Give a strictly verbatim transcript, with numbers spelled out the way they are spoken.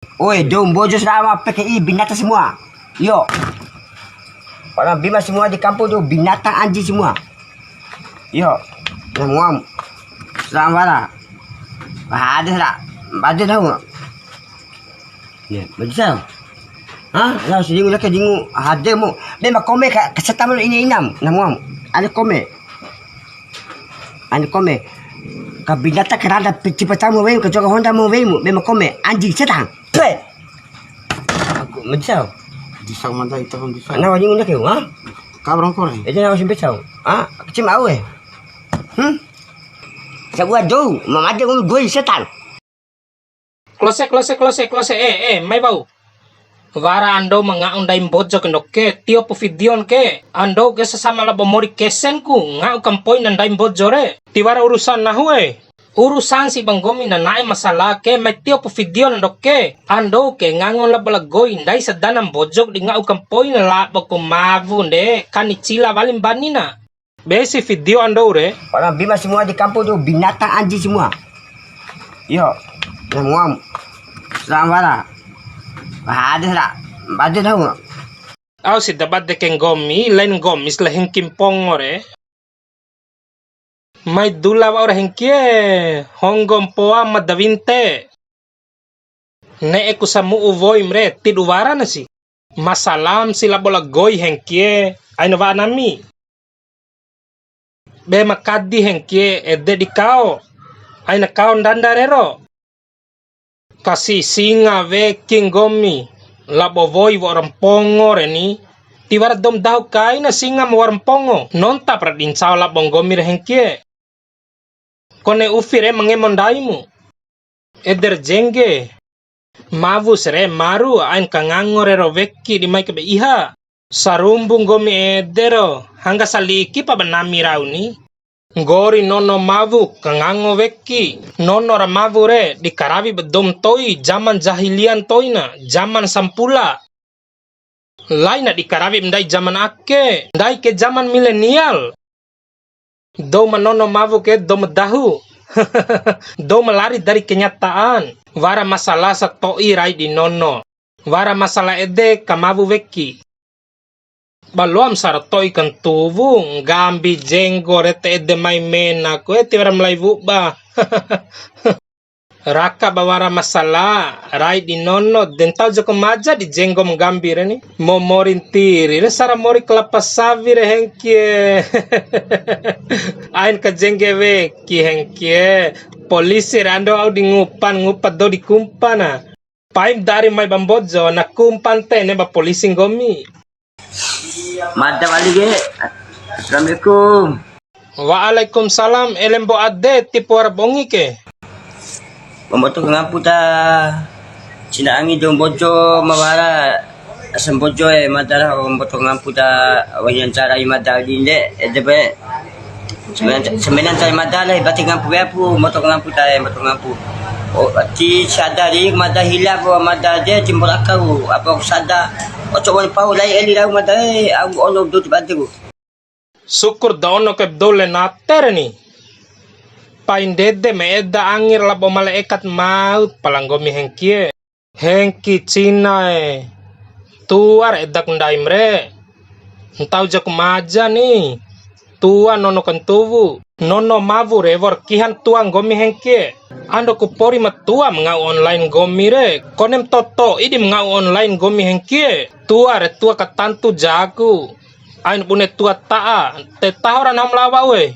Oi, dou Mbojo selama P K I binatang semua. Yo. Orang Bima semua di kampung tu binatang anjing semua. Yo. Nah, muam. Selama lah. Ada lah. Ada tahu. Ya, bisa. Hah? Ya, sini udah ke dingu. Ada mu. Memang kome ka, kesetan ini inam. Nah, muam. Ada kome. Anu kome. Ka binatang keranda peci pecah mau wei, ka joga honda mau wei mu, memang kome, anjing setan. Pe. Aku mencau. Disau mantap itu pun bisa. Ana wajib ngunda keu, ha? Kabrong kore. Itu yang simpe cau. Ah, kecil mau eh. Hmm? Sabua dou, mamaja ngulu goi setan. Klose, klose, klose, klose, eh, eh, mai bau. Wara ando ma nga'u ndai Mbojo ke ndoke, tiopu vidion ke. Ando ke sasama labo mori kesen ku, nga'u kampoin na ndai Mbojo re. Tiwara urusan nahu e. Urusan si ba nggomi na na'e masalah ke, mai tiopu vidion ndoke. Ando ke ngangon labo lagoi, ndai sadana Mbojo di nga'u kampoin labo ku mawu nde, kani cila wali mbanina. Be si vidio ando re. Orang Bima semua di kampung tu binatang anjing semua. Yo, yang muam. Seram wara. Wah, ada lah. Bade tahu. Au si da bade ke nggomi, lain nggomi sela hengki mpongo re. Mai dula wa ora hengkie, honggo mpoa ma dawinte. Ne'e ku samu'u woim re, tidu wara na si. Masalam si labo lagoi hengkie, aina wa'a nami. Be ma kadi hengkie, ede di kao. Aina kao ndanda rero. Kasi singa weki nggomi, labo woi wa'ura mpongo re ni, tiwara dou ma dahu kaina singa ma wa'ura mpongo, nontap ra di ncao labo nggomi re hengkie. Kone ufi re ma ngemo ndaimu. Eder jengge. Mawus re maru ain kangango rero weki di mai ke be iha. Sarumbu nggomi ede ro, hangga saliki pa ba nami rau ni. Nggori nono mawu kangango weki, nono ra mawu re di karawi ba dou ma ntoi, jaman jahilian toina, jaman sampula. Laina di karawi ba ndai jaman ake, ndai ke jaman milenial. Dou ma nono mawu ke dou ma dahu. Dou ma lari dari kenyataan. Wara masalah sato'i rai di nono. Wara masalah ede kamawu weki. Ba loam sara to'i kantuwu, nggambi jenggo re te ede mai mena ku e tiwara malai wuba. Raka ba wara masalah, rai di nono, de ntau joko maja di jenggo ma nggambi re ni. Momori ntiri re sara mori kelapa sawi re hengkie. Ain ka jengge weki hengkie. Polisi re ando au di ngupan, ngupa dou di kumpana. Paim dari mai ba Mbojo, na kumpan tene ba polisi nggomi. Mada wali ke. Assalamualaikum. Waalaikumsalam, ele mbo ade, tipu wara bongi ke. Pemboto ngampu ta. Cina angi dou Mbojo mawara. Asa Mbojo e, mada ra pemboto ngampu ta. Wayan cara i mada di nde, ede be. Semenan, semenan tai mada lai, bati ngampu weapu, moto ngampu tai, moto ngampu. O, ti sadari mada hila, bo mada de, timbul akau, apa sada. Oco wani pau lai eli rau mada, eh, au ono dot bade ku. Syukur da ono ke dole nater ni. Pai ndede ma eda angi ra labo malaikat maut pala nggomi hengkie. Hengki Cina e, tua ra edak ndaim re, ntau jaku maja ni, tua nono kantuwu, nono mawu re wa'ur kihan tua nggomi hengki e. Ando ku pori ma tua ma nga'u online nggomi re, konem toto'i di ma nga'u online nggomi hengki e. Tua re tua katantu jaku, ain bune tua ta'a, te taho ra nahu ma lao wa'u e.